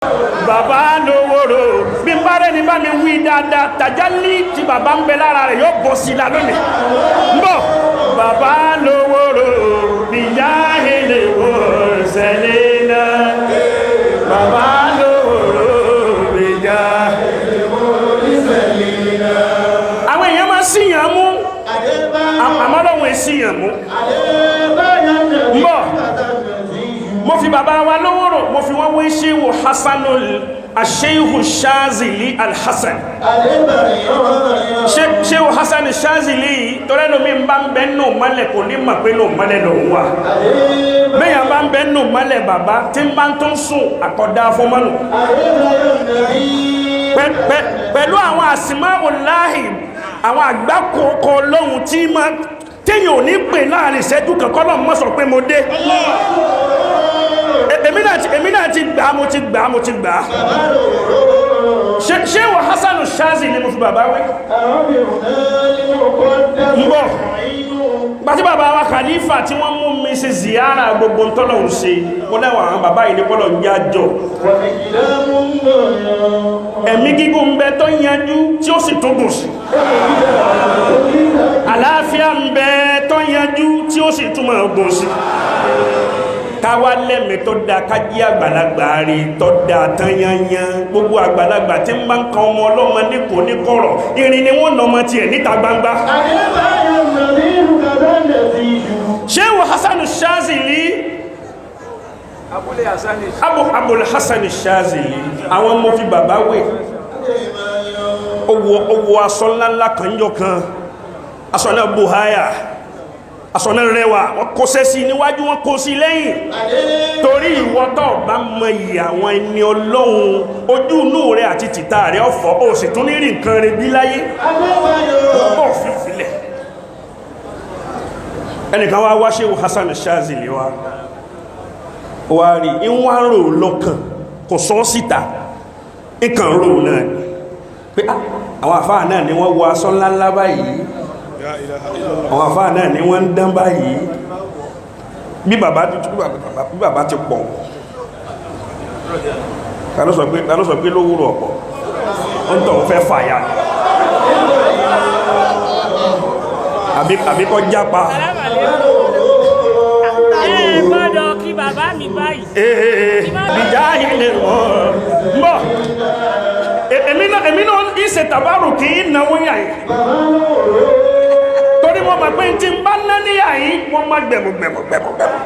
Bàbá lówóró bí n bá rẹ̀ ní bá mi wí dáadáa, tàjálí tí bàbá ń bẹ lára rẹ̀ yóò bọ̀ sí la lónìí ń bọ̀. Bàbá lówóró níyà ilé wò sẹ́lẹ̀ náà. Bàbá lówóró níyà. Àwọn èèyàn máa síyàn mú, àmọ́ lọ́wọ́ èsìyàn mú ń bọ̀. Mo fi bàbá wa lówóró, mo fi wọ́n wé Ṣéwù Hasanul Aṣéhù Ṣáàzìlì Alhassan, Ṣéhù Hasan Ṣáàzìlì yìí, torí ẹlòmí ń bá ń bẹ́ nù mọ́lẹ̀, kò ní mọ̀ pé nù mọ́lẹ̀ lòun wà. Bẹ́yàn bá ń bẹ́ nù mọ́lẹ̀, bàbá tí ń bá ń tó ń sùn àkọ́dá fún mọ́nù pẹ̀lú àwọn àsìmáwòláhì, àwọn àgbákòókò lóhun tí ma téèyàn ò ní pè láàrin ìṣẹ́jú kankan lọ́mọ mọ́ sọ pé mo dé. Èmi náà ti gbà, mo ti gbà, mo ti gbà. Ṣé wà Hassanu Shazi ni mo fi bàbá wé ń bọ̀. Gbàtí bàbá wa Khalifa tí wọ́n mú mi ṣe ziyara, gbogbo ntọ́lọ̀ ń ṣe, mo dáwà àwọn bàbá yìí ní kọ́lọ̀ ń já jọ. Ẹ̀mí gígùn ń bẹ tó yanjú tí ó sì tún gùn sí, àlàáfíà ń bẹ tó yanjú tí ó sì tún máa gùn sí. Káwá lẹ́mìí tó da, ká jí àgbàlagbà rí tó da tán yanyan. Gbogbo àgbàlagbà tí ń bá ń kan ọmọ ọlọ́mọ ní kò ní kọ̀rọ̀, irin ni wọ́n nà ọmọ tiẹ̀ níta gbangba. Ṣéwù Hassanu Shazili, Abul Hasan Shazili, àwọn mo fi bàbá wé. Ó wọ aṣọ ńláńlá kan jọ kan, aṣọ náà buhaya, aṣọ náà rẹwà, wọ́n kó sẹ́sí níwájú, wọ́n kó sí lẹ́yìn. Torí ìwọ tó bá mọ iyì àwọn ẹni Ọlọ́run, ojú inú rẹ àti tìta rẹ ọ̀fọ̀, ó sì tún ní rí nǹkan rẹ bí láyé bọ̀ fífilẹ̀. Ẹnìkan wá wá Ṣéhù Hasan Shazili, wá wá rí ìwọ̀n rò lọ́kàn, kò sọ síta, ìkàn rò náà ni pé àwọn àfáà náà ni wọ́n wọ aṣọ ńláńlá báyìí, àwọn àfáà náà ni wọ́n ń dán báyìí. Bí bàbá ti pọ̀, ta ló sọ pé lówúrò ọ̀pọ̀ ó ń tọ̀ fẹ́ fàyà àbí kọ́ jápa? Ẹ gbọ́dọ̀ kí bàbá mi báyìí. Ee, ìjà ilẹ̀ mọ̀. Èmi náà ìṣe tàbárù kì í náwó yà yìí, torí mo mọ̀ pé tí n bá ná níyà yìí, wọ́n má gbẹ̀mù gbẹ̀mù gbẹ̀mù gbẹ̀mù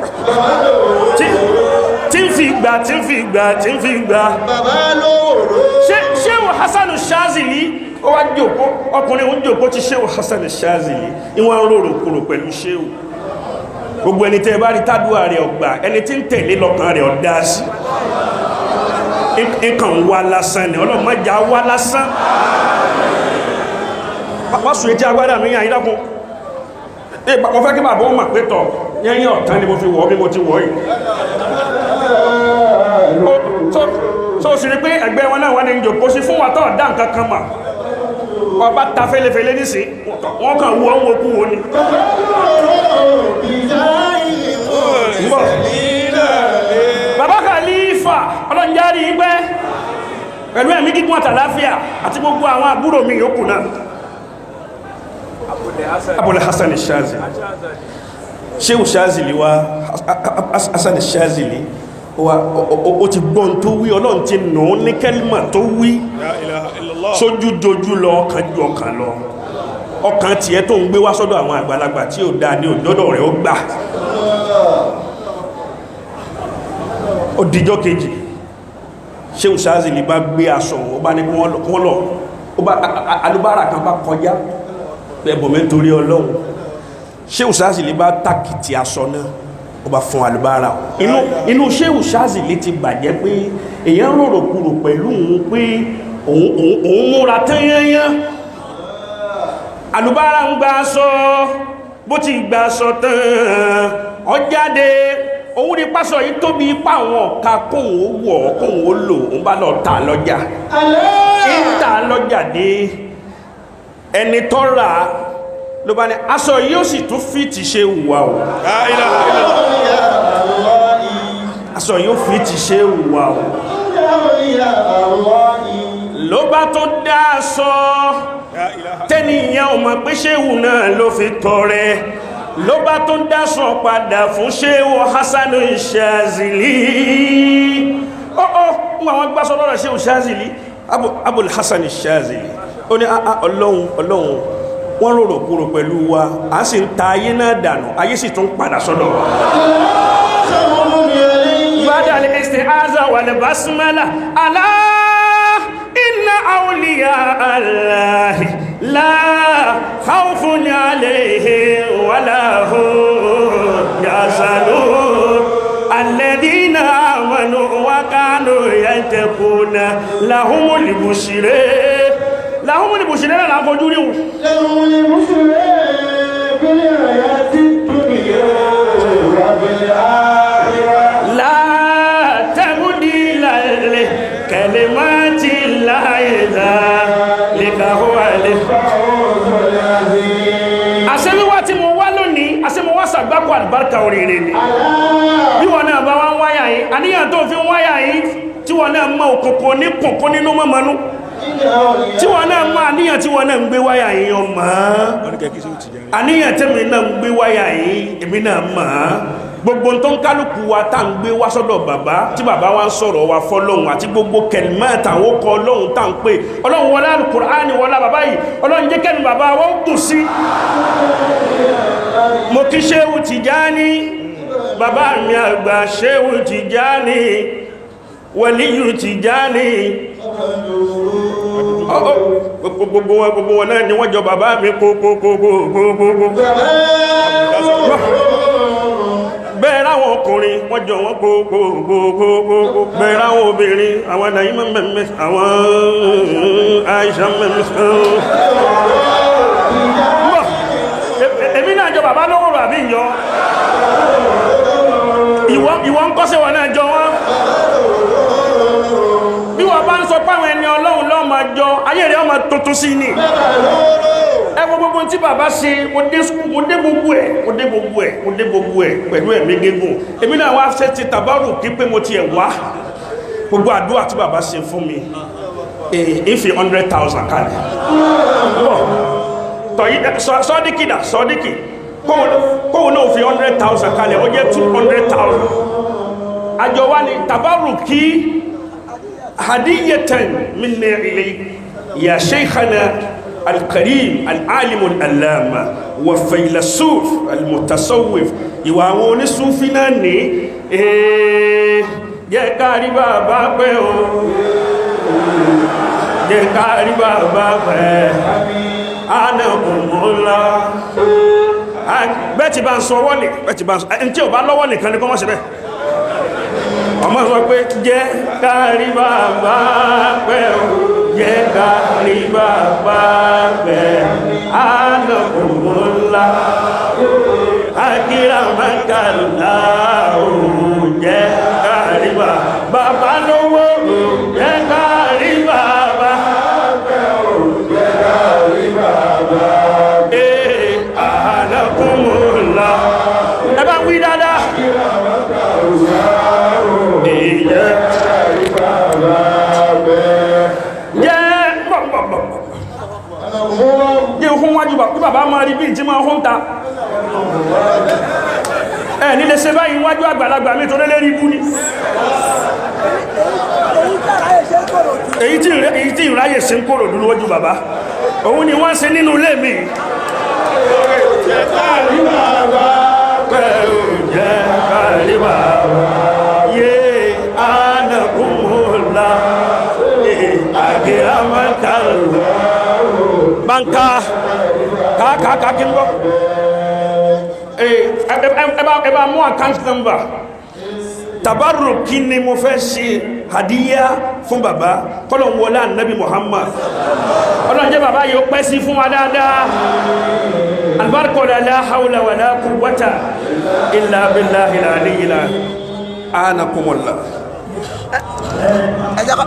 tí ń fi gbà, tí ń fi gbà, tí ń fi gbà. Ṣé Ṣéwù Hassanu Shazili, ó wá jòkó, ọkùnrin ń jòkó tí Ṣéwù Hassanu Shazili, ìwọ̀n rorò kúrò pẹ̀lú Ṣéwù. Gbogbo ẹni tẹ́ bá rí tádùá rẹ̀ ọgbà, ẹni tí ń tẹ̀lé lọ́kàn rẹ̀ ọ̀dá sí nǹkan wá lásán ni. Ọlọ́mọjà wá lásán. Wọ́n sùn etí agbádà mi yàn ìdákun. Mo fẹ́ kí bàbá ó mà pé tọ̀ yẹ́yìn ọ̀tán ni mo fi wọ̀ bí mo ti wọ̀ yìí. Tó sì rí pé ẹgbẹ́ wọn náà wọ́n ní jòkó sí fún wa tọ́ dá nǹkan kan mà, ọba ta fẹ́lẹ́fẹ́lẹ́ nísìn, wọ́n kàn wọ́n wo kú wo ni. Mbọ̀. Bàbá Khalifa, ọlọ́njárí pẹ́ pẹ̀lú ẹ̀mí gígùn àtàláfíà àti gbogbo àwọn àbúrò mi yòókù náà. Abul Hasan Shazili, Shehu Shazili wa Hasan Shazili wa, ó ti gbọ́n tó wí, Ọlọ́run ti nù ún ní kẹ́límà tó wí. La ilaha illallah. Sójú jojú lọ, ọkàn ju ọkàn lọ. Ọkàn tiẹ̀ tó ń gbé wá sọ́dọ̀ àwọn àgbàlagbà tí ò dáa ní òjọ́dọ̀ rẹ̀ ó gbà. Ó dìjọ́ kejì, Shehu Shazili bá gbé aṣọ, ó bá ní kí wọ́n lọ, ó bá alúbára kan bá kọjá ẹbùn mi nítorí Ọlọ́run. Shehu Shazili bá tàkìtì aṣọ náà, ó bá fún alúbára. Inú Shehu Shazili ti bàjẹ́ pé èèyàn rorò kúrò pẹ̀lú òun, pé òun múra tán yányán. Alúbára ń gba aṣọ, bó ti gba aṣọ tán, ó jáde. Òun rí pásọ yìí tóbi, ipá àwọn ọ̀ka, kóhun ó wọ̀, kóhun ó lò. Òun bá lọ tà lọ́jà, ń tà lọ́jà dé, ẹni tó rà á ló bá ní aṣọ yìí ó sì tún fìtì ṣe wà o. La ilaha illallah. Aṣọ yìí ó fìtì ṣe wà o. Ló bá tó dá aṣọ tẹ́nìyàn ò mọ̀ pé ṣéwù náà ló fi tọrẹ, ló bá tó dáṣọ padà fún ṣéwù Hasanu Shazili. Ó ń àwọn gbáṣọ lọ́rọ̀ ṣéwù Shazili, Abul Hasan Shazili, ó ní ọlọ́run ọlọ́run, wọ́n rorò kúrò pẹ̀lú wa, a sì ń ta ayé náà dànù, ayé sì tún padà sọ́dọ̀ wa. Bada al-isti'aza wal basmala, ala inna awliya Allahi la khawfun alayhim wala hum yahzanun, alladhina amanu wa kanu yattaquna, lahumul bushra, lahumul bushra la fojú rí wọn. لهم البشرى في الحياة الدنيا وفي الآخرة. لا تبديل لكلمات الله، ذلك هو الفوز العظيم. Àṣẹ wíwá tí mo wá lónìí, àṣẹ mo wá sàgbákò àlùbáríkà oríire ni. ألا Bí wọn náà bá wá ń wáyà yìí, àníyàn tó fi ń wáyà yìí, tí wọn náà mọ òkùnkùn ní kùnkùn nínú mọ́mọ́nú, إن أولياء tí wọn náà mọ àníyàn tí wọn náà ń gbé wáyà yìí, ọmọ àníyàn tẹ́mi náà ń gbé wáyà yìí, èmi náà mọ̀ á. Gbogbo tó ń kálukú wa tá ń gbé wá sọ́dọ̀ bàbá, tí bàbá wa ń sọ̀rọ̀ wa fọ́lọ́hun, àti gbogbo kẹlìmọ́ àtàwọn ọkọ̀ ọlọ́hun tá ń pè ọlọ́hun, wọlá Al-Qur'ani, wọlá bàbá yìí, ọlọ́hun jẹ́ kẹ́nu bàbá wa ó dùn sí. Mo kí Ṣéhù Tìjání, bàbá mi àgbà Ṣéhù Tìjání, Wàlíyù Tìjání. Gbogbo wọn náà ni wọ́n jọ bàbá mi kókókókókókó. Bẹ́ẹ̀ ráwọn ọkùnrin, wọ́n jọ wọ́n kókókókókó. Bẹ́ẹ̀ ráwọn obìnrin, àwọn Nàímọ̀ mẹ́mẹ́, àwọn Àìṣà mẹ́mẹ́. Èmi náà jọ bàbá lówó rà bí ìyọ. Ìwọ ń kọ́sẹ̀ wọn náà jọ wọ́n. Bí wọ́n bá ń sọ páwọn ẹni ọlọ́run lọ́ máa jọ, ayé rẹ̀ ọmọ tuntun sí ni. Ẹ wo gbogbo tí bàbá ṣe. Mo dé school, mo dé gbogbo ẹ̀, mo dé gbogbo ẹ̀, mo dé gbogbo ẹ̀ pẹ̀lú ẹ̀mí gígùn. Èmi náà wá ṣe ti tàbárù kí pé mo tiẹ̀ wá. Gbogbo àdúrà tí bàbá ṣe fún mi, ìfi 100,000 kalẹ̀. Bọ̀ tọ̀yí sọ́díkì dà, sọ́díkì kóhun náà fi 100,000 kalẹ̀, ó jẹ́ 200,000. Àjọ wa ni tàbárù kí hadiyatan minni ilayk ya shaykhana alkarim alalimu alama wa faylasuf almutasawif. Ìwà àwọn onísúfí náà ní jẹ́ kárí bàbá pẹ́ o, jẹ́ kárí bàbá pẹ́ ánàkùnmọ́lá. Bẹ́ẹ̀ ti bá ń sọ ọwọ́ ní, bẹ́ẹ̀ ti bá ń sọ ẹni tí ò bá lọ́wọ́ nìkan ní kọ́ mọ́ sí bẹ́ẹ̀. Ọmọ sọ pé jẹ́ kárí bàbá pẹ́ o, jẹ́ kárí bàbá pẹ́ ánàkùnmọ́lá akíramakàlá o, jẹ́ kárí bàbá lówó, jẹ́ kárí bàbá pẹ́ o, jẹ́ kárí bàbá ee ánàkùnmọ́lá. Ẹ bá ń wí dáadáa. Ìjẹ́ jẹ́ bọ̀bọ̀bọ̀ jẹ́ ohun wájú bí bàbá máa rí bí tí máa hún ta ẹ̀ nílé ṣe báyìí wájú àgbàlagbà mi tó lélẹ́rí ibú ni. Èyí tí ìráyè ṣe ń kòrò dúró wájú bàbá, òun ni wọ́n ṣe nínú ilé mi. Jẹ́ kárí bàbá pẹ̀lú, jẹ́ kárí bàbá yé ánàkúnmọ́lá àgìrámàkàlá banka kàkàkà kí n gbọ́. Ẹ bá mú account number. Tabaruki ni mo fẹ́ ṣe hadiya fún bàbá, kọ́lọ̀ ń wọlé ànábì Muhammad. Ọlọ́run jẹ́ bàbá yóò pẹ́ sí fún wa dáadáa. Albarkola, la hawla wala quwwata illa billahi al-aliyyil anakumullah. Ẹ jẹ́ ká.